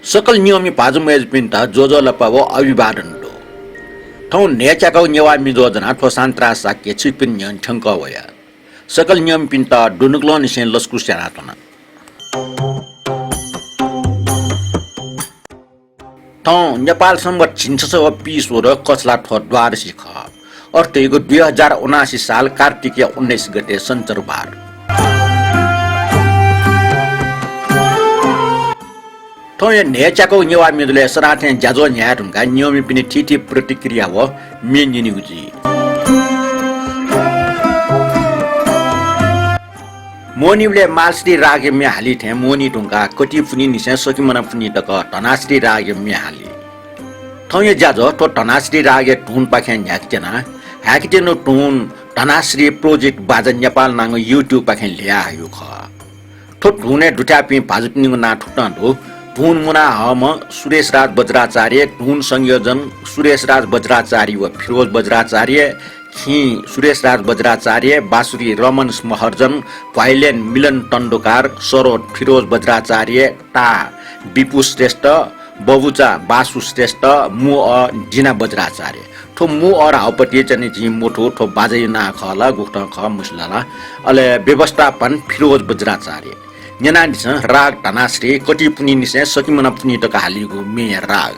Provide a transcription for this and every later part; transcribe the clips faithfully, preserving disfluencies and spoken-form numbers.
सकल नियमि भाजु मय्जुपिन्त ज्वजलपा व अभिवादन दु। थौं न्हय्च्याकःगु नेवाः म्ये ज्वजनाः थ्व सान्त्रा शाक्य छिकपिनि न्ह्यःने थ्यंकः वया। सकल नियमिपिन्त दुनुगलंनिसें लसकुस यानाच्वना। थौं नेपाल संवत् झिंछसः व पीस्वदँ कछलाः थ्व द्वादशी खः। अथे धइगु दुई हजार उनासी साल कार्तिकया उन्नाइस गते सञ्चरबार। थौंया न्हय्च्याकःगु नेवाः म्ये ज्वजलय् सदां थें ज्याझ्वः न्ह्याये धुंकाः नियमिपिनि थीथी प्रतिक्रिया व म्ये न्यनेगु जुइ। मोहनीबलय् मालश्री रागया म्ये हाली थें मोहनी धुंकाः कतिपुनिनिसें सखिमनापुनि तक धनाश्री रागया म्ये हाली। थौंया ज्याझ्वः थ्व धनाश्री रागया धुनपाखें न्ह्याकेत्यना। हाय्केत्यनागु धुन धनाश्री Project बाजा नेपाल नांगु YouTube पाखें ल्ह्वया हयागु खः। थ्व धुनय् दुथ्याःपिं भाजुपिनिगु नां थुकथं दु। धुन मुना हःम्ह सुरेशराज बज्राचार्य, धुन संयोजन सुरेशराज बज्राचार्य व फिरोज बज्राचार्य, खिं सुरेशराज बज्राचार्य, बाँसुरी रमन महर्जन, violin मिलन तण्डुकार, सरोद फिरोज बज्राचार्य, ताः बिपु श्रेष्ठ, बबुचा बासु श्रेष्ठ, मुअः दिना बज्राचार्य। थ्व मुअः धाःगु पति चाहिँ नि जिं मथू, थ्व बाजाया नां खः ला गुकथं खः मसिल ला। अले व्यवस्थापन फिरोज बज्राचार्य। न्यनादिसँ राग धनाश्री कतिपुनिनिसें सखिमनापुनि तक हालीगु म्येया राग।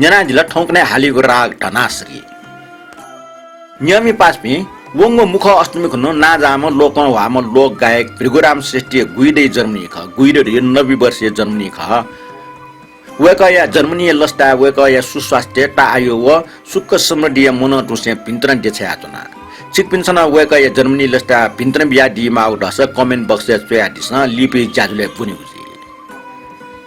न्यनादिल थौंकन्हय् हालीगु राग धनाश्री। नियमि पासापिं, वंगु मुखः अष्टमी खुन्हु नांजाःम्ह लोकंह्वाःम्ह लोकगायक भृगुराम श्रेष्ठया गुइदँया जन्मदिन खः। गुइदँ धइगु नब्बे वर्षया जन्मदिन खः। वय्कःया जन्मदिनया लसताय् वय्कःया सुस्वास्थ्य, ताःआयु व सुख समृद्धिया मनंतुसें भिंतुना देछानाच्वना। छिकपिन्सं नं वय्कःया जन्मदिनया लसताय् भिंतुना बियादीमाःगु दःसा comment box-य् च्वयादिसँ, लिपा ज्याझ्वलय् ब्वनेगु जुइ।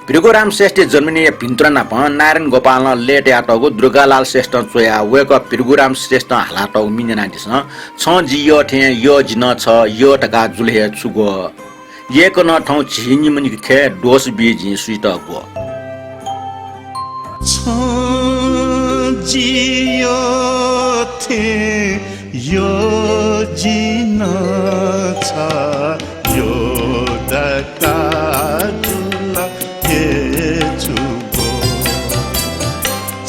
भृगुराम श्रेष्ठया जन्मदिनया भिंतुना नाप नारायण गोपालं लय् तयातःगु दुर्गालाल श्रेष्ठं च्वयाः वय्कः भृगुराम श्रेष्ठं हालातःगु म्ये न्यनादिसँ। छं जि यः थें, यः जि नं छ, यः धकाः जुल हे छु ग्वः। यय्‌कलं थौं झिंनिम्ह निंतिं थथे दोष बी जिं सुइत ग्व? छं जि यःथें यः जिं नं छ यः धकाः जुल हे छु ग्व?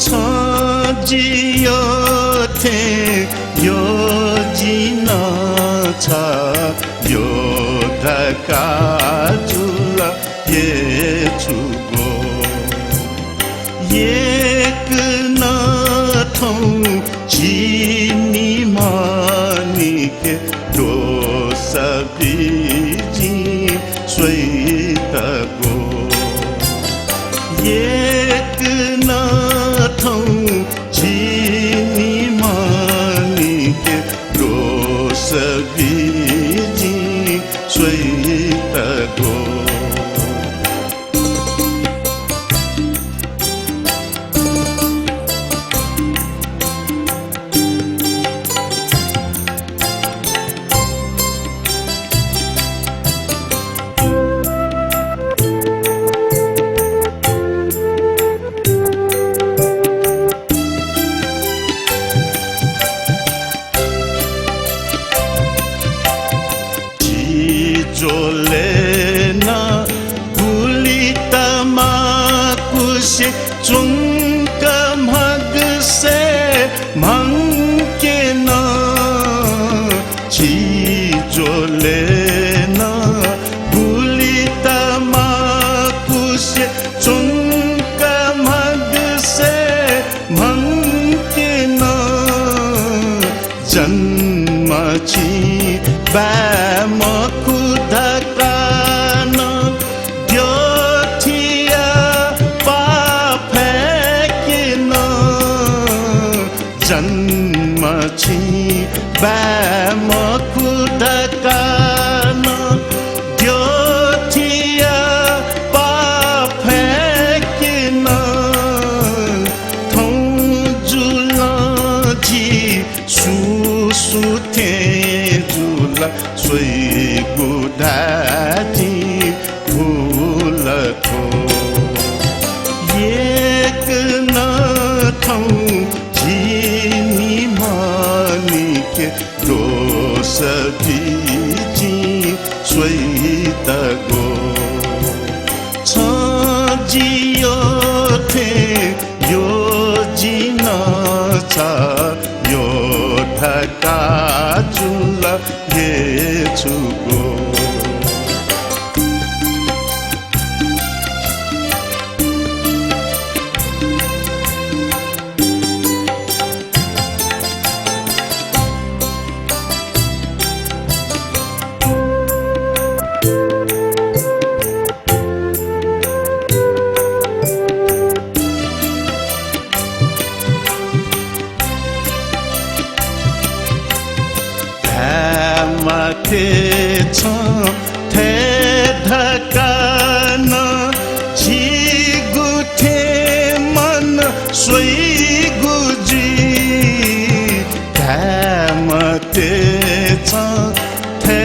छं जि यःथें यः जिं नं छ यः धकाः जुल हे छु ग्व? यय्‌कलं थौं झिंनिम्ह निंतिं दोष बी जिं सुइत ग्व? यय्‌कलं थौं झिंनिम्ह निंतिं दोष बी जिं सुइत ग्व? झी ज्वलय् नं गुलि तमाकुसे च्वंक म्हगसय् म्हंके नं। झी ज्वलय् नं गुलि तमाकुसे च्वंक म्हगसय् म्हंके नं। जन्म छिं बाय् मखु धकाः नं द्यःथिया पाफय्के नं। जन्म छिं बाय् मखु धकाः नं द्यःथिया पाफय्के नं। थौं जुलं झी सु सु थें जुल स्वइगु धाये जिं भूल थ्व। यय्‌कलं थौं झिंनिम्ह निंके दोष बी जिं स्वइत ग्व। छं जि यःथें यः जिं नं छ यः धकाः जुल हे छु ग्व। धाये मते छं थथे धकाः नं, झीगु थें मन स्वइगु जुइ। धाये मते छं थथे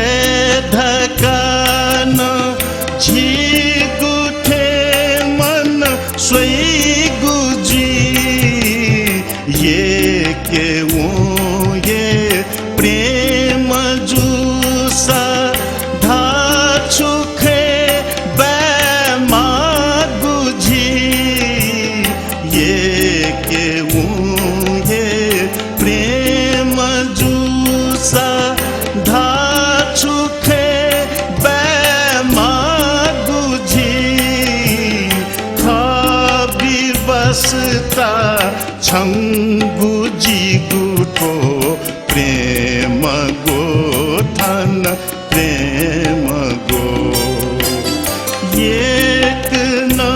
धकाः नं, झीगु थें मन स्वइगु जुइ। यय्‌के वं हे प्रेम जूसा धाछु खँय् बाये माःगु जुइ। यय्‌के वं हे प्रेम जूसा धाछु खँय् बाये माःगु जुइ। खः विवशता छंगु जिगु थ्व प्रेम ग्व थन प्रेम ग्व। यय्‌कलं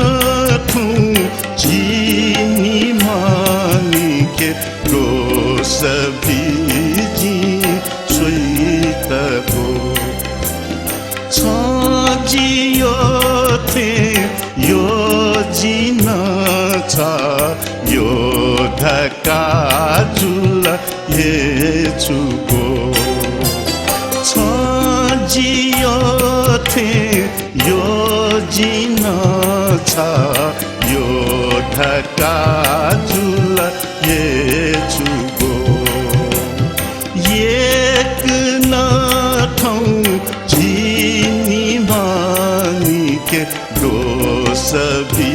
थौं झिंनिम्ह निंके दोष बी जिं स्वइत ग्व। छं जि यःथें यः जिं नं छ यः धकाः जुल हे छु ग्व। छं जि यो जिं छाय् यो धकाः जुल यचुगु। एक न थौं झिंनिम्ह निके दोष बी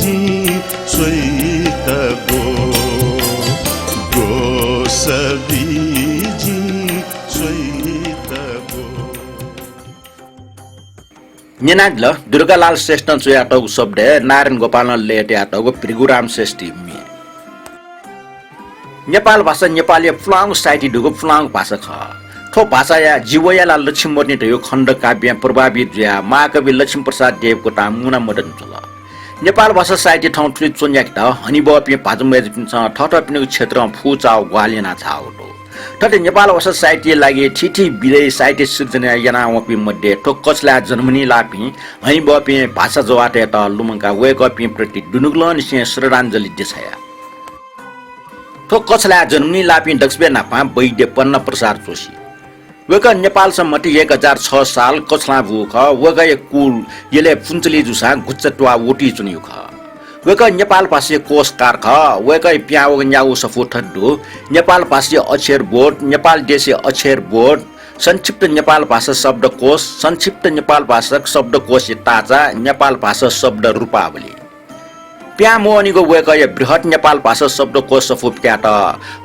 जिं स्वइतगु। दोष बी जिं स्वइतगु। न्यनादिल दुर्गालाल श्रेष्ठं च्वयातःगु शब्दय् नारायण गोपालं लय् तयातःगु भृगुराम श्रेष्ठया म्ये। नेपाल भाषा नेपालया पुलांगु साहित्य दुगु पुलांगु भाषा खः। थ्व भाषाया जीवया ला लक्ष्मीमदनी धयागु खण्डकाव्यं प्रभावित जुयाः महाकवि लक्ष्मीप्रसाद देवकोटां मुना मदनि जुल। नेपाल भाषा साहित्य थौं थुलि च्वन्हुयाकेत हनेबहःपिं भाजु मय्जुपिन्सं थःथःपिनिगु क्षेत्रं फुचाःगु ग्वाहालि यानाः झाःगु दु। थथे नेपाल भाषा साहित्यया लागि थीथी विधाय् साहित्य सिर्जना यानावंपिं मध्ये थ्व कछलाय् जन्म नीलाःपिं हनेबहःपिं भाषा जवाःतय्त लुमंकाः वय्कःपिं प्रति दुनुगलंनिसें श्रद्धाञ्जलि देछाया। थ्व कछलाय् जन्म नीलाःपिं दक्वसिबय् न्हापां वैद्य पन्ना प्रसाद जोशी। वय्कः नेपाल सम्बत एक हजार छ साल कछलां बूगु खः। वय्कःया कुल यलय् पुंचली जूसां गुच्चा त्वाः वतुइ च्वनीगु खः। वय्कः नेपाल भाषाया कोषकार खः। वय्कःया पिहां वःगु न्यागू सफू थथे दु। नेपाल भाषाया अक्षर बोध, नेपाल देशया अक्षर बोध, संक्षिप्त नेपाल भाषा शब्दकोष, संक्षिप्त नेपाल भाषा शब्दकोषया ताःचा, नेपाल भाषा शब्द रूपावली। पिहां मवनीगु वय्कःया बृहत् नेपाल भाषा शब्दकोष सफू पिकायेत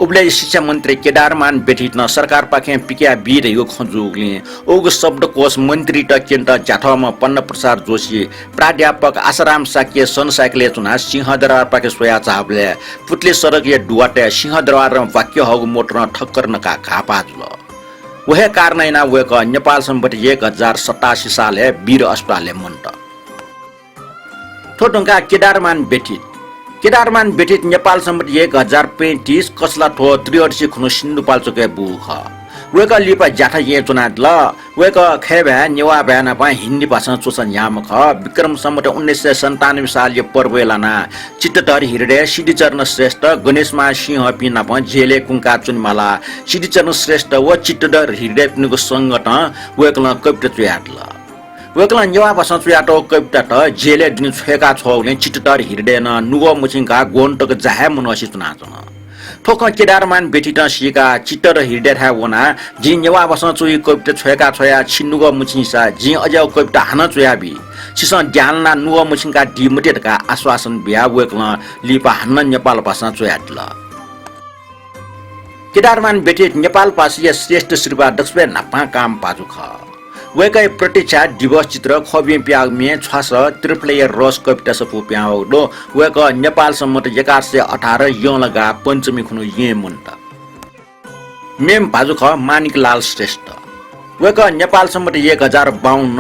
उबलय् शिक्षा मन्त्री केदारमान बेठीतं सरकारपाखें पिकयाबी धयागु खँ जूगुलिं उगु शब्दकोष मन्त्रीत क्यनेत ज्याथःम्ह पन्ना प्रसाद जोशी प्राध्यापक आशाराम शाक्य सनसाइकलय् च्वनाः सिंहदरबारपाखे स्वयाः झाःबलय् पुतली सडकया दुवातय् सिंहदरबारं वाक्य हःगु मोटरं ठक्कर नकाः घाःपाः जुल। व हे कारणं यानाः वय्कः नेपाल सम्बत एक हजार सतासी सालय् वीर अस्पतालय् मन्त। थ्व धुंकाः केदारमान बेठीत। केदारमान बेठीत नेपाल सम्बत एक हजार पैंतिस कछला थ्व त्रयोदशी खुन्हु सिन्धुपाल्चोकय् बूगु खः। वय्कः लिपा ज्याथ येँय् च्वनादिल। वय्कः खय्भाय्, नेवाः भाय् नाप हिन्दी भाषां च्वछा न्ह्याःम्ह खः। विक्रम सम्बत उन्नाइस सय सन्तानब्बे सालया पर्वय् लानाः चित्तधर हृदय, सिद्धिचरण श्रेष्ठ, गणेशमान सिंहपिं नाप जेलय् कुंका च्वनेमालाः सिद्धिचरण श्रेष्ठ व चित्तधर हृदयपिनिगु संगतं वय्कलं कविता च्वयादिल। वय्कलं नेवाः भाषां च्वयातःगु कवितात जेलय् दुने छ्वय्का छ्वःगुलिं चित्तधर हृदयं नुगः मछिंकाः ग्वन्हु तक जा हे मनसे च्वनाच्वन। थ्व खँ केदारमान बेठीतं सीकाः चित्तधर हृदयथाय् वनाः जिं नेवाः भाषां च्वइगु कविता छ्वय्का छ्वया, छि नुगः मछिंसा जिं अज्याःगु कविता हानं च्वयाबी। छिसं द्याहां लानाः नुगः मछिंकादी मते धकाः आश्वासन बियाः वय्कलं लिपा हानं नेपाल भाषां च्वयादिल। केदारमान बेठीत नेपाल भाषाया श्रेष्ठ सिरपाः दक्वसिबय् न्हापां काःम्ह भाजु खः। वय्कःया प्रतीक्षा, दिवस चित्र, ख्वबिं प्याःगु म्ये, छ्वासः, त्रिफलया रस कविता सफू पिहां वःगु दु। वय्कः नेपाल सम्बत एघार सय अठार यंलगाः पञ्चमी खुन्हु येँय् मन्त। मेम्ह भाजु खः माणिकलाल श्रेष्ठ। वय्कः नेपाल सम्बत एक हजार बाउन्न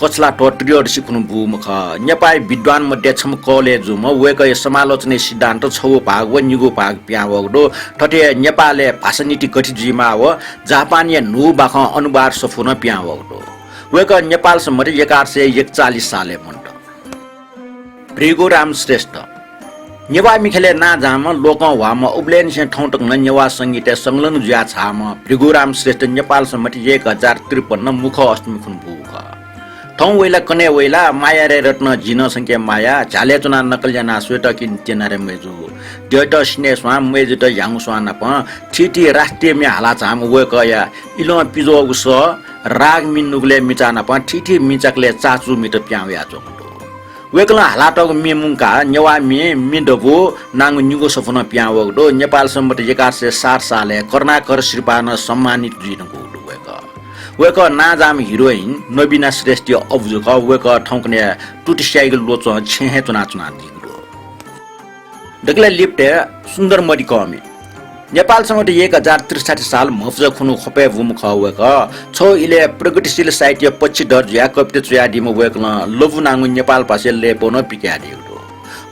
कछला थ्व त्रयोदशी खुन्हु बूम्ह खः। नेपाःया विद्वान मध्ये छम्ह कलय् जूम्ह वय्कःया समालोचनाया सिद्धान्त छगू भाग व निगू भाग पिहां वःगु दु। थथे नेपालय् भाषा नीति गथे जुइमाः व जापानया न्हू बाखं अनुवाद सफू नं पिहां वःगु दु। वय्कः नेपाल सम्बत एघार सय एकचालिस सालय् मन्त। भृगुराम श्रेष्ठ। नेवाः मिखालय् नांजाःम्ह, लोकं ह्वाःम्ह, उबलय्निसें थौं तक नं नेवाः संगीतय् संलग्न जुयाः झाःम्ह भृगुराम श्रेष्ठ नेपाल सम्बत एक हजार त्रिपन्न मुखः अष्टमी खुन्हु बूगु खः। थौं वइ ला कन्हय् वइ ला, माया रे रत्न झी नं छंके माया, झ्यालय् च्वनाः नकल यानाः स्वयेत कि त्यना रे मय्जु। द्यःत सिन्हय् स्वां, मय्जुत ह्याउँगु स्वां नाप थीथी राष्ट्रिय म्ये हाला झाःम्ह वय्कःया इलं पिज्वःगु सः, राग मि नुगलय् मिचा नाप थीथी मिचाकलय् चाचु मित पिहां वयाच्वंगु दु। वय्कलं हालातःगु म्ये मुंकाः नेवाः म्ये, म्ये दबू नांगु निगू सफू नं पिहां वःगु दु। नेपाल सम्बत एघार सय सात सालय् करुणाकर सिरपालं सम्मानित जुइधुंकूगु दु वय्कः। वय्कः नांजाःम्ह हिरोइन नबिना श्रेष्ठया अबुजु खः। वय्कः थौंकन्हय् तुति स्याइगु ल्वचं छेँय् हे च्वनाच्वनादीगु दु। दकलय् लिपतय् सुन्दर मधिकःमि। नेपाल सम्बत एक हजार त्रिसठी साल म्हपुजा खुन्हु ख्वपय् बूम्ह खः वय्कः। छगू इलय् प्रगतिशील साहित्य पक्षधर जुयाः कविता च्वयादीम्ह वय्कलं लबु नांगु नेपाल भाषाया लय्पौ नं पिकयादीगु दु।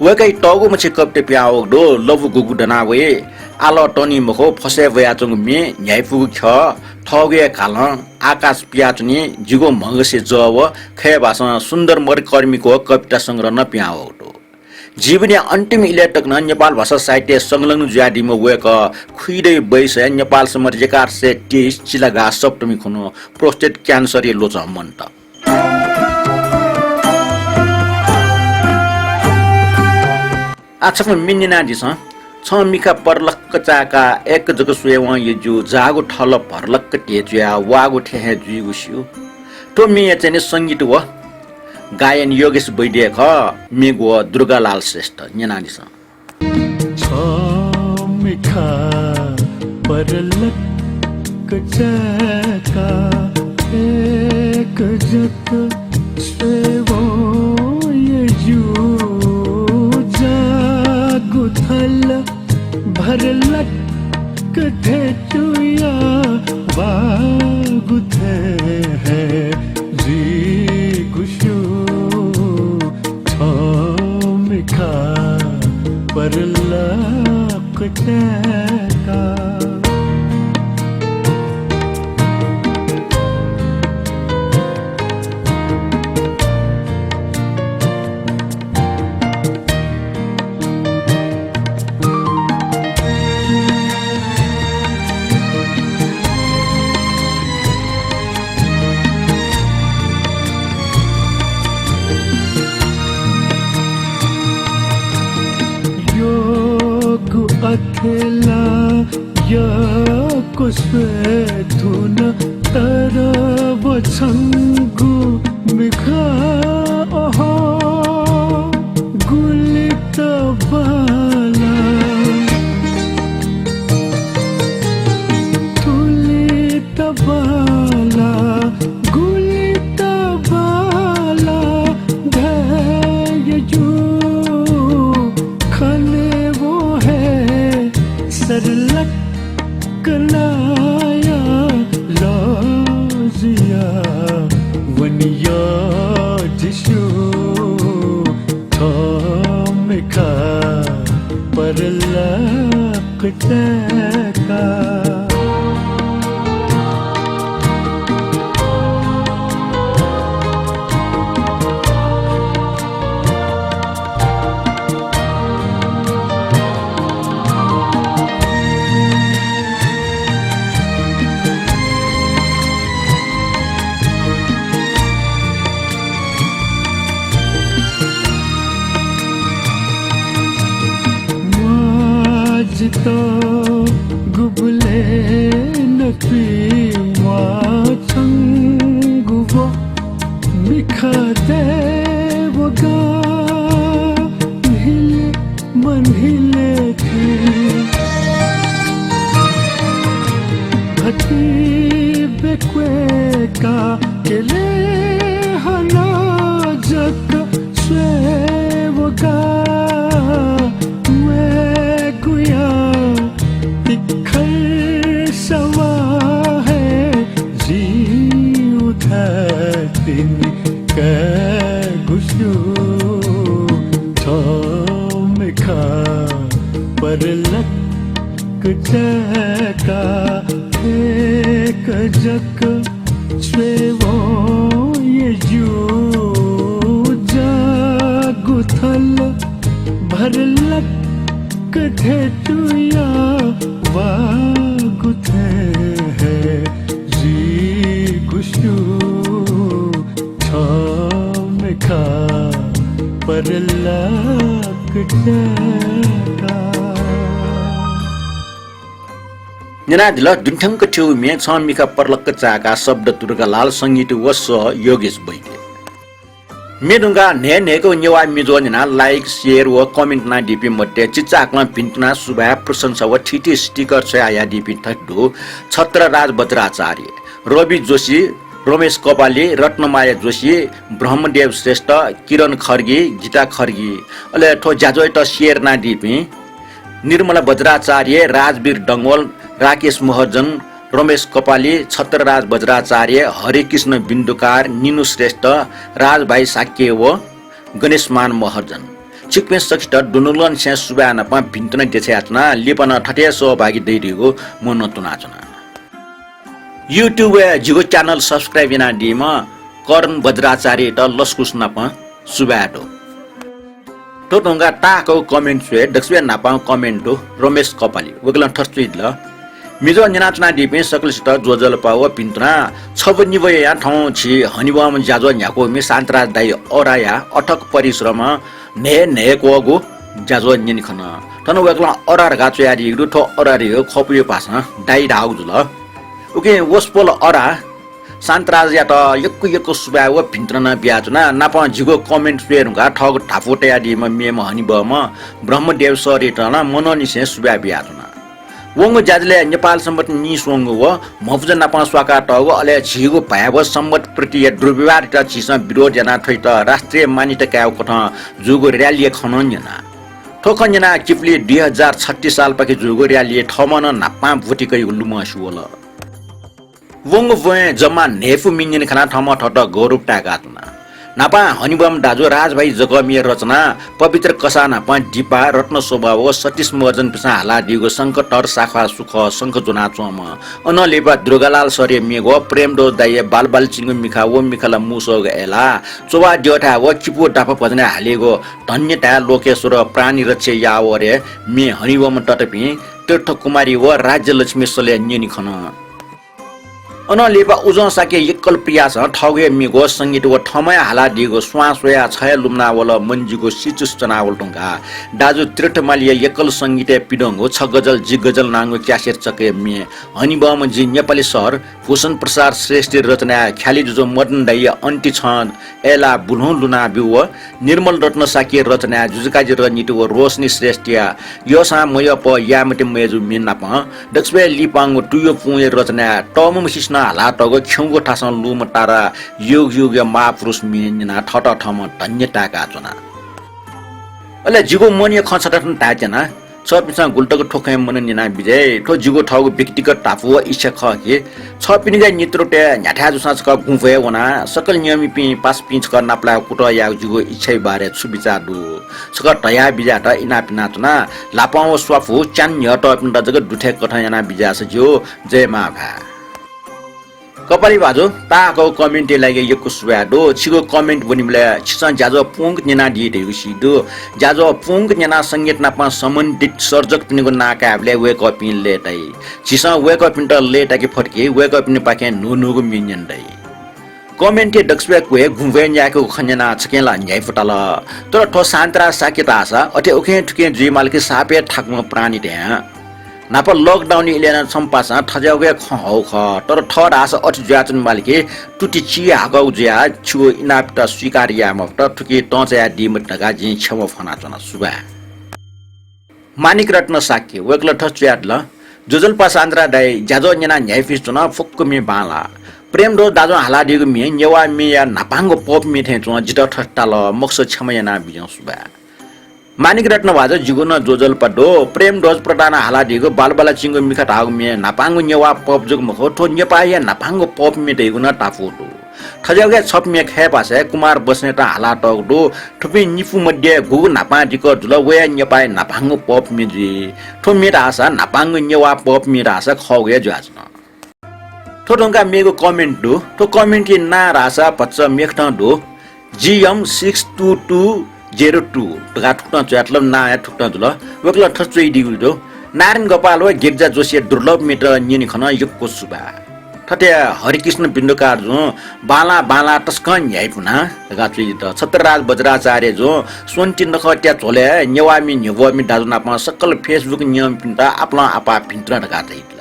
वय्कःया तःगु मछि कविता पिहां वःगु दु। लबु गुगु दना वइ, आलः तनी मखु, फसय् वयाच्वंगु म्ये, न्ह्याइपुगु ख्यः, थःगु हे घालं, आकाश पियाच्वनी, जिगु म्हगसे जः व खय् भासं सुन्दर मधिकर्मीको कविता संग्रह नं पिहां वःगु दु। जीवनया अन्तिम इलय् तक नं नेपाल भाषा साहित्यय् संलग्न जुयादीम्ह वय्कः खुइदँया बैसय् नेपाल सम्बत एघार सय तेइस चिलागाः सप्तमी खुन्हु prostate cancer-या ल्वचं मन्त। आः छकः म्ये न्यनादिसँ। छं मिखा परलक्क चाय्‌काः अय्‌क जक स्वयेवं यज्जु जाःगु थल भरलक्क ध्यचुयाः वाःगु थें हे जुइगु स्यू। थ्व म्येया चाहिँ नि संगीत व गायन योगेश वैद्य खः, म्ये ग्वः दुर्गालाल श्रेष्ठ। न्यनादिसँ। छं मिखा परलक्क चाय्‌काः अय्‌क जक स्वयेवं यज्जु जाःगु थल भरलक्क ध्यचुयाः वाःगु थें हे जुइगु स्यू। छं मिखा परलक्क चाय्‌काः। यःगु अथे ला यक्व स्वये धुन, तर व छंगु मिखा, अहो, गुलि तबाला, गुलि तबाला, गुलि तबाला, धैर्य जू खने वो हे सरलक कनाया लजिया वनिया जिशु थमिखा परलक तय्‌का। म्वाः जितः गुबलें नकतिनि म्वाःच्वंगु व मिखा दय्‌वःगु न्हिले मन्हिले थें। भति बेक्वय्‌का केले हना जक स्वयेवःगु वयेगुया तिखर सवाः हे जिं उधतिनि कयेगु स्यू। थमिखा परलक तय्‌का अय्‌क जक स्वयेवं यज्जु जाःगु थल भरलक धय्‌तुया वाःगु थें हे जिगु स्यू। थमिखा परलक तय्‌का। न्यनादिल दुने थ्यंक थ्यू म्ये छं मिखा परलक चाय्‌का, शब्द दुर्गालाल, संगीत व सः योगेश वैद्य। म्ये धुंकाः न्हय्‌न्हय्‌क नेवाः म्ये ज्वः न्यनाः like, share व comment यानादीपिं मध्ये चिचाकलं भिन्तुना सुभाय्, प्रशंसा व थीथी sticker छ्वयाहयादीपिं थथे दु, छत्रराज बज्राचार्य, रवि जोशी, रमेश कपाली, रत्नमाया जोशी, ब्रह्मदेव श्रेष्ठ, किरण खड्गी, गीता खड्गी। अले थ्व ज्याझ्वःयात share यानादीपिं निर्मला बज्राचार्य, राजवीर डंगोल, राकेश महर्जन, रमेश कपाली, छत्रराज बज्राचार्य, हरिकृष्ण बिन्दुकार, निनु श्रेष्ठ, राजभाइ शाक्य व गणेशमान महर्जन। छिकपिं सकसित दुनुगलंनिसें सुभाय् नाप भिन्तुना देछानाच्वना। लिपा नं थथे सहभागी दइदीगु मनंतुनाच्वना। YouTube-य् जिगु channel subscribe यानादीम्ह करण बज्राचार्ययात लसकुस नाप सुभाय् दु। थ्व धुंकाः ताःहाकःगु comment छ्वये दक्वसिबय् न्हापां comment दु रमेश कपाली। वय्‌कलं थथे च्वयादिल, म्ये ज्वः न्यनाच्वनादीपिं सकलसित ज्वजलपा व भिन्तुना। छब्व निब्वया थौं झी हनेबहःम्ह ज्याझ्वः न्ह्याकूम्ह शान्तराज दाइ औराया अथक परिश्रमं न्हय्‌न्हय्‌क वःगु ज्याझ्वः न्यने खन। थन वय्कलं अरा धकाः च्वयादीगु दु, थ्व अरा धइगु खःपुया भाषां दाइ धाःगु जुल। उकिं वसपोल अरा शान्तराजयात यक्व यक्व सुभाय् व भिंतुना नं बियाच्वना। नापं जिगु comment स्वये धुंकाः थःगु धापू तयादीम्ह मेम्ह हनेबहःम्ह ब्रह्मदेव सरयात नं मनंनिसें सुभाय् बियाच्वना। वंगु ज्याझ्वलय् नेपाल संवत् नीस्वंगू व म्हपुजा नापं स्वाकातःगु, अले झीगु भाय् व संवत् प्रतिया दुर्व्यवहारयात झीसं विरोध यानाः थ्वयात राष्ट्रिय मान्यता कायेगु कथं जूगु rally-या खँ नं न्यना। थ्व खँ न्यनाः किपुली दुई हजार छत्तीस सालपाखे जूगु rally-य् थःम्हं नं न्हापां ब्वति कयागु लुमंसे वल। वंगु ब्वय् जम्मा न्हय्पु म्ये न्यने खनाः थःम्हं थःत गौरव ताय्काच्वना। न्हापां हनेबहःम्ह दाजु राजभाइ जकःमिया रचना पवित्र कसाः न्हापां दिपा, रत्नशोभा व सतीश महर्जनपिन्सं हालादीगु शंखधर साख्वाः सुखः शंख ज्वनाच्वंम्ह, अनं लिपा दुर्गालाल सरया म्येगु प्रेमध्वज दाइया बालबालचिंगु मिखा व मिखाला मुसःगु अय्लाः, च्ववाः द्यःथाय् व किपू दाफा भजनय् हालीगु धन्य धाये लोकेश्वर प्राणी रक्षे यावरे म्ये हनेबहःम्ह ततापिं तीर्थकुमारी व राज्यलक्ष्मी सलय् न्यने खन। अनं लिपा उजं साके यक्कल प्रियासं थःगु हे म्येगु संगीत व थःम्हं हे हालादीगु स्वां स्वयाः छ हे लुमनावल, मन जिगु सिचुस च्वनावल धुंकाः दाजु तीर्थमालीया यक्कल संगीतय् पिदंगु छ गजल जि गजल नांगु cassette चकया म्ये हनेबहःम्ह जि नेपाली सर भूषण प्रसाद श्रेष्ठया रचनाय् ख्यालि जुजु मदन दाइया अन्ति छं अय्लाः बुल्हुं लुनाब्यू व निर्मल रत्न शाक्यया रचनाय् जुजुकाजी रंजित व रोशनी श्रेष्ठया यःसां मयःपः याये मते मय्जु म्ये नापं दक्वसिबय् लिपांगु तुयु पुंया रचनाय् तःमुम्हसिनं हालातःगु खिउँगु थासं लूम्ह तारा युग युगया महापुरुष म्ये न्यनाः थःत थःम्हं धन्य ताय्काच्वना। अले जिगु मनया खँ छता थन धायेत्यना। छपिन्सं गुलि तक थ्व खँय् मनन याना बिज्याइ, थ्व जिगु थःगु व्यक्तिगत धापू व इच्छा खः कि छपिनिगु नेतृत्वय् न्ह्याथाय् जूसां छकः गुँभ्वय् वनाः सकल नियमीपिं पासापिं छकः नापलायेगु कुतः यायेगु जिगु इच्छाया बारे छु बिचाः दु? छकः धया बिज्यात इनाप यानाच्वना। ल्हापं व स्वापू च्यान्हु न्ह्यः तःपिन्त जक दुथ्याये कथं याना बिज्याःसा ज्यू। जय मांभाय्। कपाली भाजु, ताःहाकःगु comment-या लागि यक्व सुभाय् दु। छिगु comment ब्वनीबलय् छिसं ज्याझ्वः पूवंक न्यनादी धइगु सी दु। ज्याझ्वः पूवंक न्यनाः संगीत नाप सम्बन्धित सर्जकपिनिगु नां कायेबलय् वय्कःपिं लय्ताइ। झीसं वय्कःपिन्त लय्ताके फत कि वय्कःपिनिपाखें न्हून्हूगु म्ये न्यने दइ। Comment-या दक्वसिबय् क्वय् गुँभ्वय् न्यायेकेगु खँ न्यनाः छखें ला न्ह्याइपुताल। तर थ्व शान्तराज शाक्य धाःसा अथे उखें थुखें जुइमाल कि सापय् थाकुम्ह प्राणी थें। न्हापा lockdown इलय् नं छम्ह पासां थज्याःगु हे खँ हःगु खः, तर थः धाःसा अथे जुयाच्वनेमाल कि तुति चिहाकःगु जुयाः छिगु इनापयात स्वीकार याये मफुत, थुकी तं चायादी मते धकाः जिं क्षमा फ्वनाच्वना। सुभाय्। माणिक रत्न शाक्य, वय्कलं थथे च्वयादिल, ज्वजलपा शान्तराज दाइ, ज्याझ्वः न्यनाः न्ह्याइपुसे च्वन, फुक्क म्ये बांलाः। प्रेमध्वज दाजुं हालादीगु म्ये नेवाः म्येया न्हापांगु pop म्ये थें च्वं, जितः थथे ताल, मखुसा क्षमा यानाबिज्याहुँ। सुभाय्। माणिक रत्न भाजु, जिगु नं ज्वजलपा दु। प्रेमध्वज प्रधानं हालादीगु बालबालाचिंगु मिखा धाःगु म्ये न्हापांगु नेवाः pop जक मखु, थ्व नेपाःया न्हापांगु pop म्ये धइगु नं धापू दु। थज्याःगु हे छपु म्ये खय्पासय् कुमार बस्नेतं हालातःगु दु। थुपिं निपु मध्ये गुगु न्हापां दिकः जुल, व हे नेपाःया न्हापांगु pop म्ये जुइ। थ्व म्ये धाःसा न्हापांगु नेवाः pop म्ये धाःसा खःगु हे जुयाच्वन। थ्व धुंकाः मेगु comment दु। थ्व comment-या नां धाःसा भचा मेखतं दु। G M six two two zero two धकाः थुकथं च्वयातल, नां हे थुकथं जुल। वय्कलं थथे च्वयादीगु दु, नारायण गोपाल व गिरिजा जोशीया दुर्लभ म्येत न्यने खन, यक्व सुभाय्। थथे हरिकृष्ण बिन्दुकार जुं बांलाः बांलाः तसकं न्ह्याइपुना धकाः च्वयादीत। छत्रराज वज्राचार्य जुं स्वन्ति नखःतया झ्वलय् नेवाः म्ये न्ह्यब्वःमि दाजु नापं सकल Facebook नियमपिन्त आपालं आपाः भिंतुना धकाः धयादिल।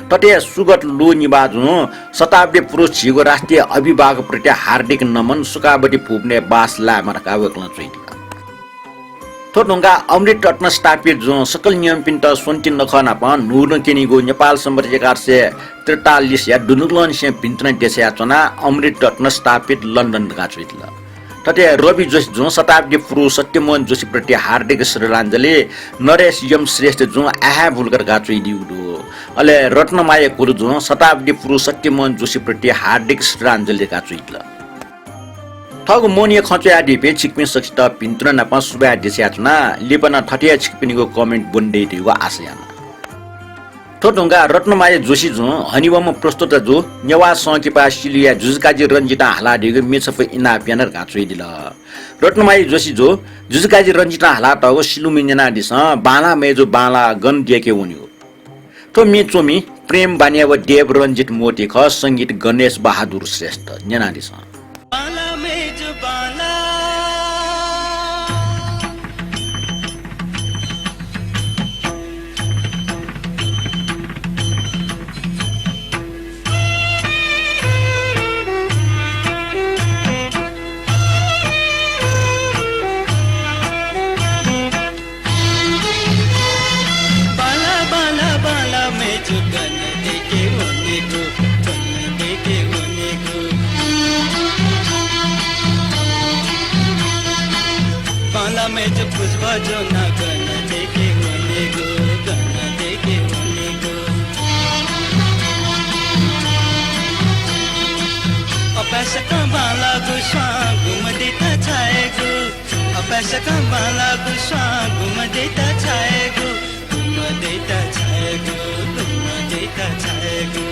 थथे सुगत लु निभाः जुं शताब्दी पुरुष झीगु राष्ट्रिय अभिभावकप्रति हार्दिक नमन, सुखावती भुवनय् बास लायेमा धकाः वय्कलं च्वयादिल। थ्व धुंकाः अमृत रत्न स्थापित जुं सकल नियमपिन्त स्वन्ति नखः नापं न्हूदँ क्यनीगु नेपाल संवत् एघार सय त्रितालिसया दुनुगलंनिसें भिंतुना देछायाच्वना। अमृत रत्न स्थापित लन्डन धकाः च्वयादिल। थथे रवि जोशी जुं शताब्दी पुरुष सत्यमोहन जोशीप्रति हार्दिक श्रद्धाञ्जली, नरेश एम श्रेष्ठ जुं आहाय् भुल्क धकाः च्वयादीगु दु। अले रत्नमाया गुरु जुं शताब्दी पुरुष सत्यमोहन जोशीप्रति हार्दिक श्रद्धाञ्जली धकाः च्वयादिल। थःगु मनया खँ च्वयादीपिं छिकपिं सकसित भिंतुना नापं सुभाय् देछायाच्वना। लिपा नं थथे हे छिकपिनिगु comment ब्वने दइ धइगु आशा याना। थ्व धुंकाः रत्नमाया जोशी जुं हनेबहःम्ह प्रस्तोता जु नेवाः संकिपा सिलुया जुजुकाजी रंजितं हालादीगु म्ये छपु इनाप याना धकाः च्वयादिल। रत्नमाया जोशी जु जुजुकाजी रंजितं हालातःगु सिलु म्ये न्यनादिसँ, बांलाः मय्जु बांलाः, गन देके वनेगु। थ्व म्ये च्वमि प्रेम बानिया व देव रंजित मोती खः, संगीत गणेश बहादुर श्रेष्ठ। न्यनादिसँ। बांलाः मय्जु बांलाः। मेजु पुष्प ज्वनाः गन दय्के वनेगु, गन दय्के वनेगु। अपाय्सकं बांलाःगु स्वां गुम्ह दय्त छायेगु, अपाय्सकं बांलाःगु स्वां गुम्ह दय्त छायेगु, गुम्ह दय्त छायेगु, गुम्ह दय्त छायेगु।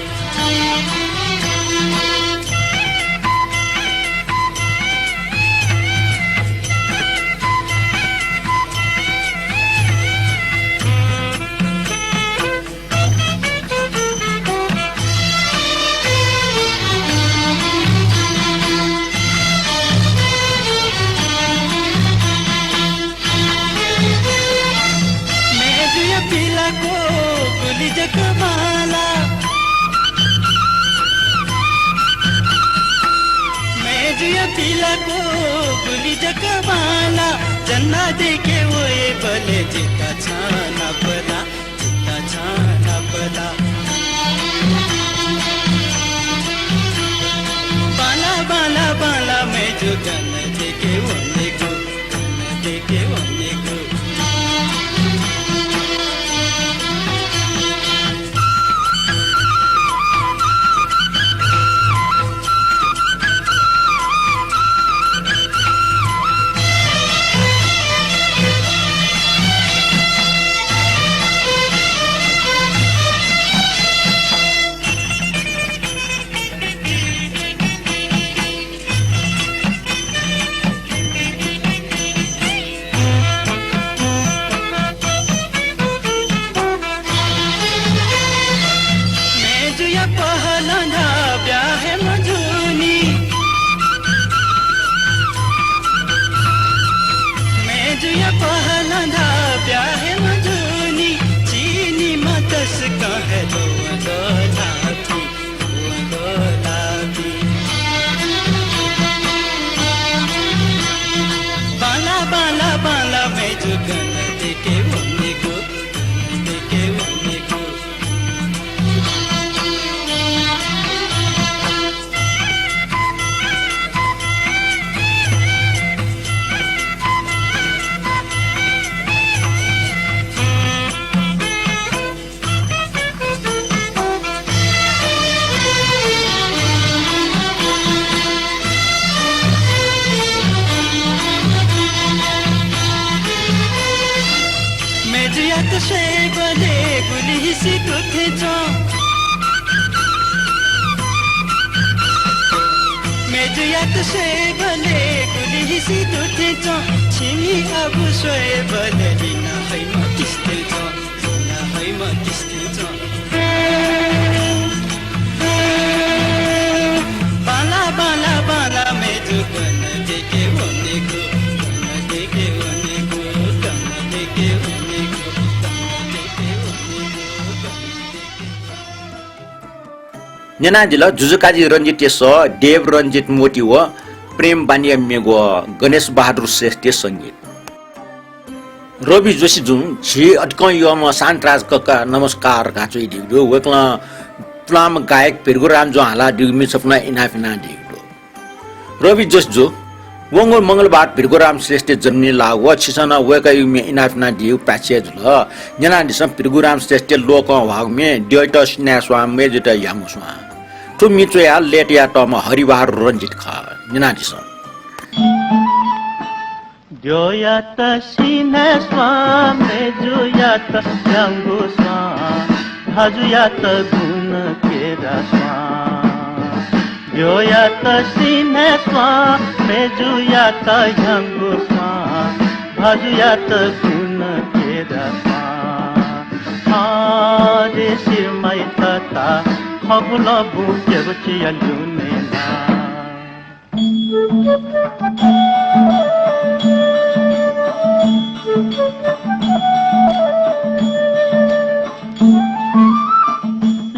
मेजुया पिलाको गुलि जक बांला। मेजुया पिलाको गुलि जक बांला। ज्वनाः दय्के वयेबलय् जितः छां नापला, जितः छां नापला। बांला, बांला, बांला, मेजु गन दय्के वनेगु, गन दय्के वनेगु। मेजुया पहलं धाब्या हे मजूनि। मेजुया पहलं धाब्या हे मजूनि। चिनिम्ह तसकं हे द्वंद्वः धापी। बांला, बांला, बांला, मेजु गन दय्के वनेगु, गन दय्के वनेगु। मेजुयात स्वयेबलय् गुलि हिसि दुथें च्वं। मेजुयात स्वयेबलय् गुलि हिसि दुथें च्वं। छिमि आबु स्वयेबलय् लिना हइम्ह किस्तें च्वं। बांला, बांला, बांला, मेजु गन दय्के वनेगु, गन दय्के वनेगु, गन दय्के वनेगु, गन दय्के वनेगु, गन दय्के वनेगु। न्यनादिल जुजुकाजी रञ्जितया सः, देव रञ्जित मोती व प्रेम बानिया मेगु, गणेश बहादुर श्रेष्ठया संगीत। रवि जोशीजुं झी अतिकं यःम्ह शान्तराज कक्का नमस्कार धकाः च्वयादीगु दु। वय्कलं पुलांम्ह गायक भृगुरामजुं हालादीगु मिसापिं नं इनाप यानादीगु दु। रवि जोशीजु, वंगु मंगलबार भृगुराम श्रेष्ठया जन्मदिन लाःगु, छिसं नं वय्कःयागु म्ये इनाप यानादीगु पाय्छि जुल। न्यनादिसँ भृगुराम श्रेष्ठया लोकं ह्वाःगु म्ये द्यःयात सिन्हाय् स्वां, मेजुयात ह्याउँगु स्वां। थ्व म्ये च्वयाः लय् तयातःम्ह हरिबहादुर रञ्जित खः। न्यनादिसँ। द्यःयात सिन्हाय् स्वां, मेजुयात ह्याउँगु स्वां, भाजुयात गुण केरा स्वां। द्यःयात सिन्हाय् स्वां, मेजुयात ह्याउँगु स्वां, भाजुयात गुण केरा स्वां। अरे सिरमाइ तता, खबुल बुकेगु चिया ल्यूने ना।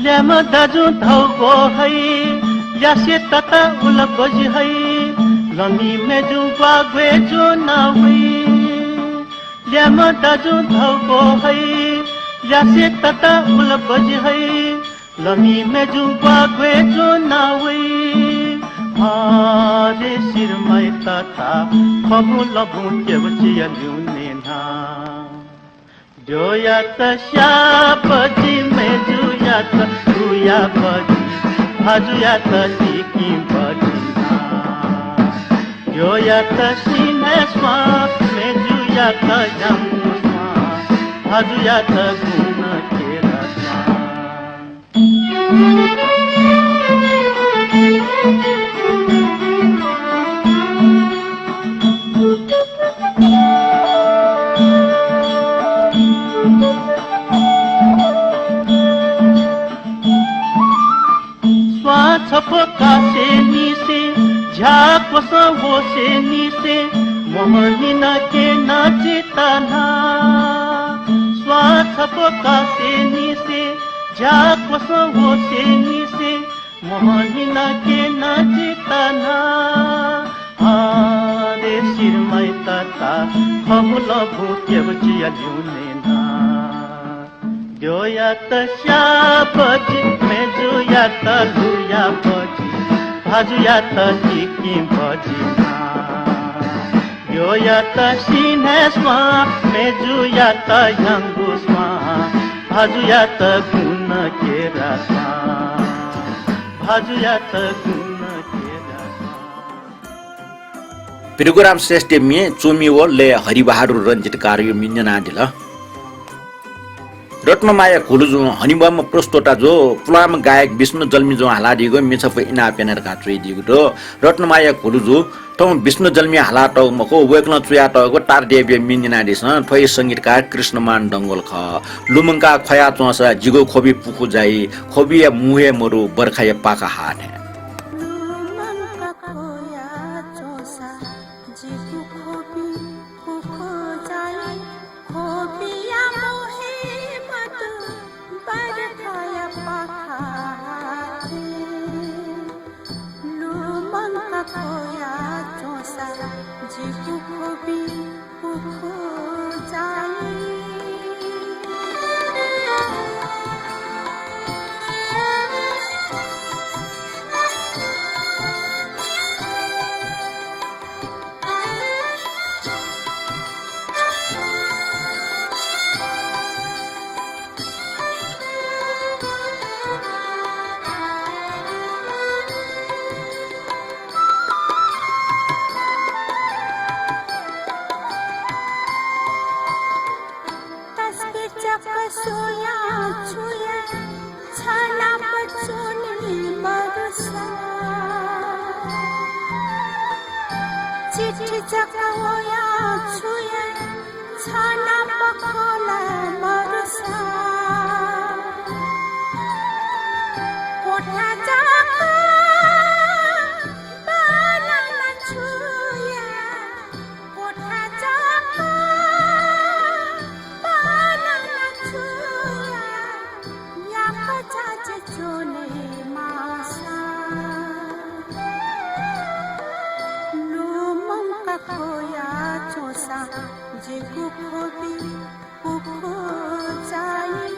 ल्याय्म्ह दाजुं धौगु हइ, ल्यासे तता उल बजि हइ, लमि मेजुं ग्वाः ग्वय् ज्वना वइ। ल्याय्म्ह दाजुं धौगु हइ, ल्यासे तता उल बजि हइ, लमि मेजुं ग्वाः ग्वय् ज्वना वइ। हरे शिरमय तता खबु लबु केवचिया ल्यूने ना। द्यःयात स्याः बजि, मय्जुयात लुया बजि, भाजुयात चिकिं बजि ना। द्यःयात सिन्हय् स्वां, मय्जुयात ह्याउँगु स्वां, भाजुयात गुण केरा स्वां। स्वां छपु कासेंनिसें, झ्याक्वसं होसेंनिसें, मोहनिनं क्यन जितः ना। स्वां छपु कासेंनिसें, झ्याक्वसं होसेंनिसें, मोहनिनं क्यन जितः ना। हरे शिरमय तता खबु लबु केवचिया ल्यूने ना। द्यःयात स्याः बजि, मय्जुयात लुया बजि, भाजुयात चिकिं बजि ना। द्यःयात सिन्हय् स्वां, मय्जुयात ह्याउँगु स्वां, भाजुयात गुण केरा स्वां, भाजुयात गुण केरा स्वां। भृगुराम श्रेष्ठ म्ये च्वमि व लय् हरिबहादुर रञ्जितकारया म्ये न्यनादिल। रत्नमाया घुलुजुं हनेबहःम्ह प्रस्तोता जु, पुलांम्ह गायक विष्णु जल्मी जुं हालादीगु म्ये छपु इनाप याना धकाः च्वयादीगु दु। रत्नमाया घुलुजु थौं विष्णु जल्मी हालातःगु मखु, वय्कलं च्वयातःगु तारादेवीया म्ये न्यनादिसँ। थ्व हे संगीतकार कृष्णमान डंगोल खः। लुमंकाः ख्वया च्वंसा जिगु ख्वबि पुखू जाइ, ख्वबिया मू हे मदु, बर्खाया पाखा हाः थें। लुमंकाः ख्वया च्वंसा जिगु ख्वबि पुखू जाइ, ख्वबिया मू हे मदु, बर्खाया पाखा हाः थें। लुमंकाः ख्वया च्वंसा जिगु ख्वबि पुखू जाइ। तस्बिर जक स्वयां छुया, छनाप च्वनी मरुसा। चिठी जक वयां छुया, छनाप खँ ल्हाये मरुसा। कोठा जक बांलाना छुया, कोठा जक बांलाना छुया, याकःचा च्वने माःसा। लुमंकाः ख्वया च्वंसा जिगु ख्वबि पुखू जाइ।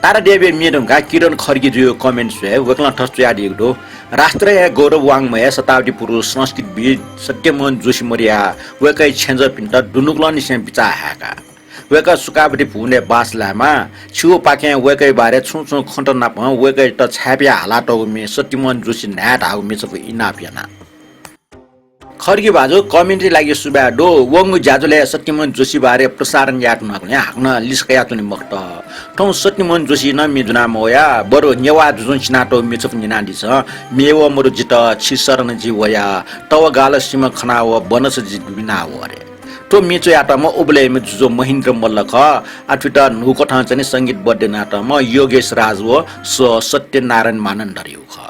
तारादेवीया म्ये धुंकाः किरण खड्गीजुया comment स्वयाः वय्कलं थथे च्वयादीगु दु। राष्ट्रया गौरव वाङ्मय शताब्दी पुरुष संस्कृतविद् सत्यमोहन जोशी मदयाः वय्कःया छेँजःपिन्त दुनुगलंनिसें बिचाः हाय्का। वय्कः सुकावती भुवनय् बास लायेमा। छिगु पाखें वय्कःया बारे छुं छुं खँत नापं वय्कःयात छाय्पया हालातःगु म्ये सत्यमोहन जोशी न्हाय् धाःगु म्ये छपु इनाप याना। खड्गी भाजु comment-या लागि सुभाय् दु। वंगु ज्याझ्वलय् सत्यमोहन जोशी बारे प्रसारण यायेत्यनागुलिं हाकनं लिसः कयाच्वने मखुत। थौं सत्यमोहन जोशी नं म्ये ज्वना मवया, बरु नेवाः जुजुं चिनातःगु म्ये छपु न्यनादिसँ। म्ये व मदु जितः, छि शरण जि वया, तव गाल सिमा खना व बनस जि दुबिना व रे। थ्व म्ये च्वयातःम्ह उबलय्म्ह जुजु महेन्द्र मल्ल खः। आः थुइत न्हूकथं च्वने संगीतबद्ध यानातःम्ह योगेश राज व स्व सत्यनारायण मानन्धरया खः।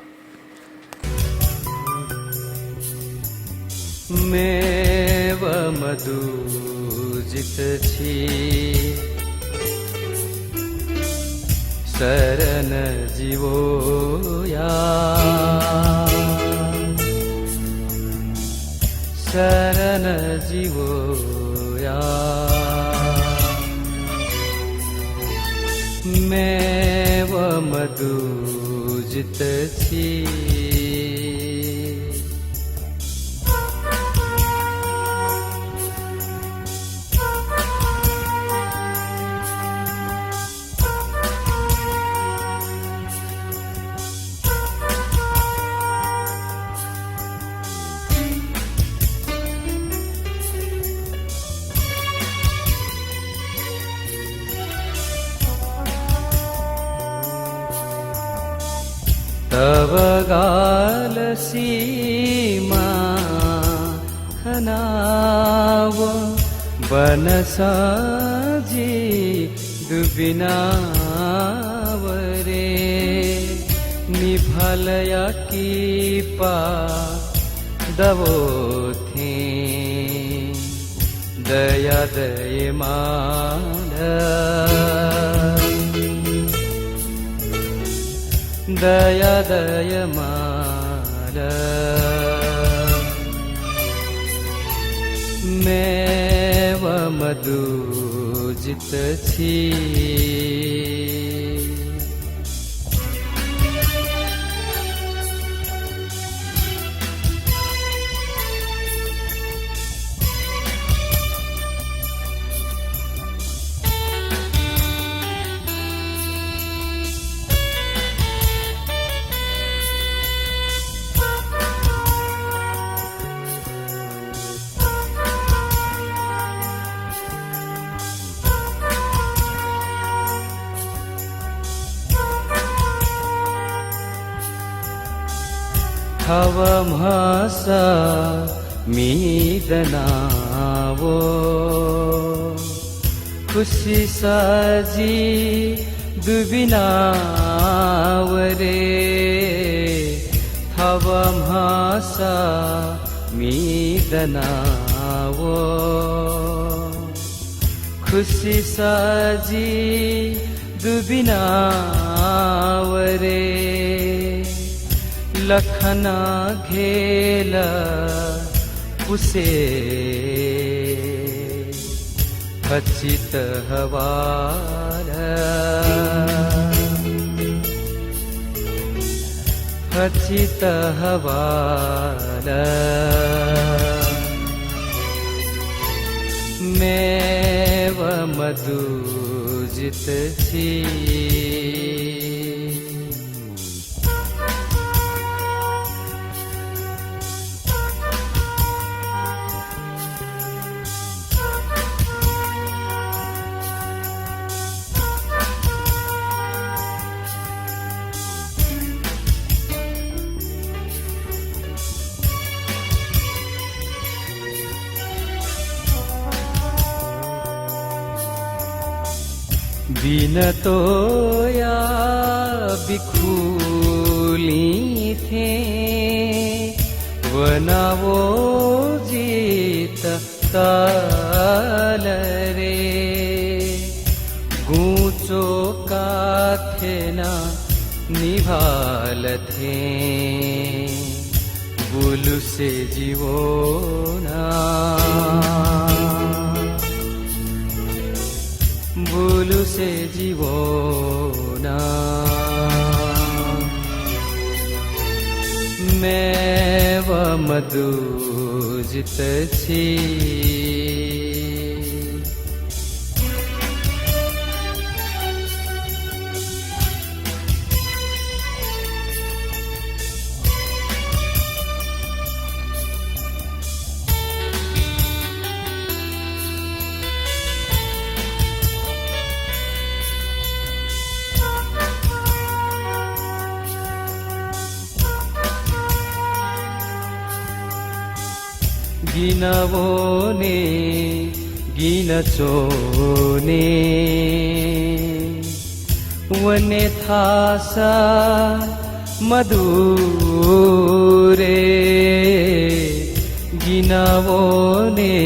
मेव मधुजित छी शरण जीवोया, शरण जीवोया। मेव मधुजित छी। तव गाल सिमा खनाव बनसं जि दुबिना व रे। निभालया किपा दव थें दया दयमाल, दया दयमाल। मेव मधुजित छी। थव म्हसा मि दनाव खुसिसा जि दुबिना व रे। थव म्हसा मि दनाव खुसिसा जि दुबिना व रे। लखना घेल पुसे खचित हवाल, खचित हवाल। मेव मधुजित छी। बिनतोया बिखुलिं थें वनाव जित तल रे। गुँचो काथेना निभाल थें बुलुसे जिवोना, बुलुसे जिवोना। मदुजित छि। गिन वने, गिन च्वने, वने थासं मदु रे। गिन वने,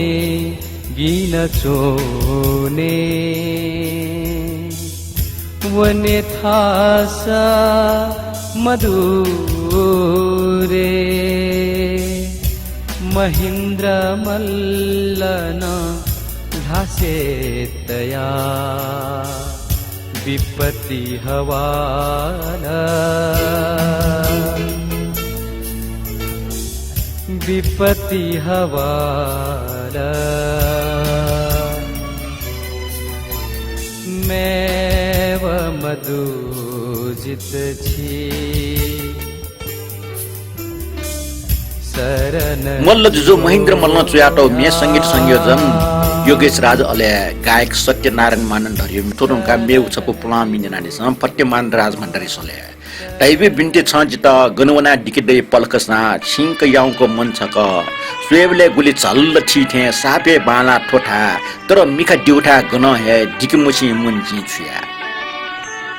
गिन च्वने, वने थासं मदु रे। महेन्द्र मल्ल नं ल्हासे तया विपत्ति हवाल, विपत्ति हवाल। मेव मदुजित छि। मल्ल जुजु महेन्द्र मल्लं च्वयातःगु म्ये संगीत संयोजन योगेश राज, अले गायक सत्यनारायण मानन्धरया। थ्व धुंकाः मेगु छपु पुलां म्ये न्यनादिसँ, फत्यमान राज भण्डारी स्वले। धइगु बिन्ति छं जितः, गन वनाः दिके दइ पलख सां, छिंक याउँक मन छकः। स्वयेबलय् गुलि झल्ल थी थें, सापय् बांलाः थ्व थाय्, तर मिखा द्यःथाय् गनं हये, दिके मछिं मन जिं छु याये।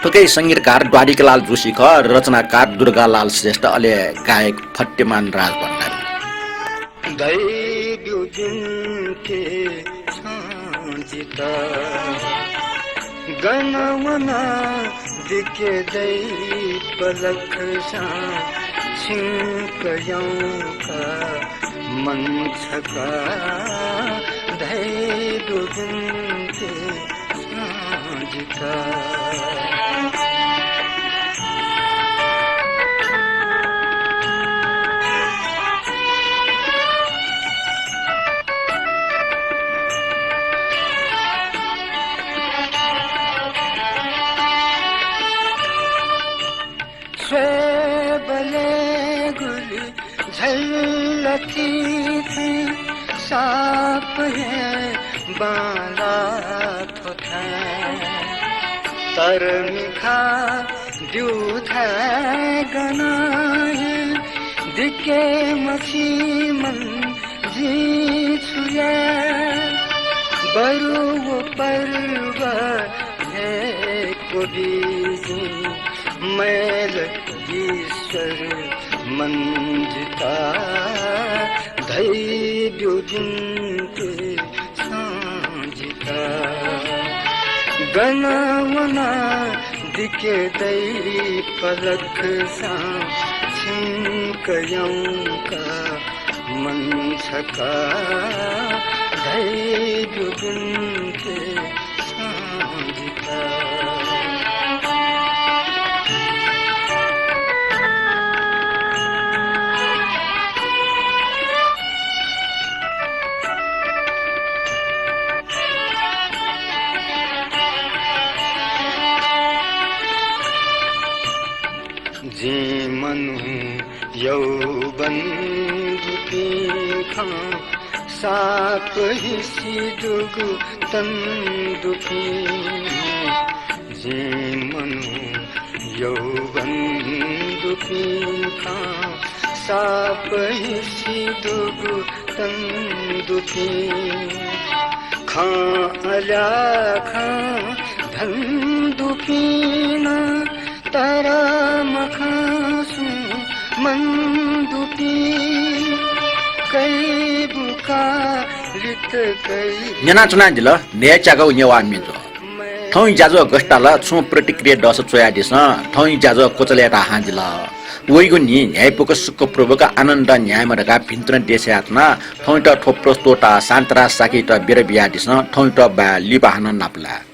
थुकी संगीतकार द्वारिकालाल जोशी खः, रचनाकार दुर्गालाल श्रेष्ठ, अले गायक फत्यमान राज भण्डारी। धइब्यु बिन्ति छं जितः, गन वनाः दिके दइ पलख सां, छिंक याउँक मन छकः। धइब्यु बिन्ति स्वयेबलय् गुलि झल्ल थी थें, साप हे बांलाः थ्व थाय्। तर मिखा द्यःथाय् गनं हये, दिके मछिं मन जिं छु याये। बरु व पर्वत हे क्वबि जिं, मय्‌ल ईश्वर मन जितः। धइब्यु बिन्ति छं जितः, गन वनाः दिके दइ पलख सां, छिंक याउँक मन छकः। धइब्यु बिन्ति छं जितः। जिं मनू यौवन दुपिं खँ, साप हिसि दुगु तन दुपिं। जिं मनू यौवन दुपिं खँ, साप हिसि दुगु तन दुपिं। खँ अल्याखँ धन दुपिं नं, तर मखं सुं मन दुपिं। कइ बुका लित कइ। न्यनाच्वनादिल, न्हय्‌च्यागु नेवाः म्ये ज्वः। थौंया ज्याझ्वः गथे ताल, छुं प्रतिक्रिया दःसा च्वयादिसँ। थौंया ज्याझ्वः क्वचालय् यायेत हां दिल। वइगु न्हि न्ह्याइपुक सुखपूर्वक आनन्द न्ह्यायेमा धकाः भिंतुना देछानाच्वना। थौंयात थ्व प्रस्तोता शान्तराज शाक्ययात बिदा बियादिसँ। थौंयात बाय्, लिपा हानं नापलाये।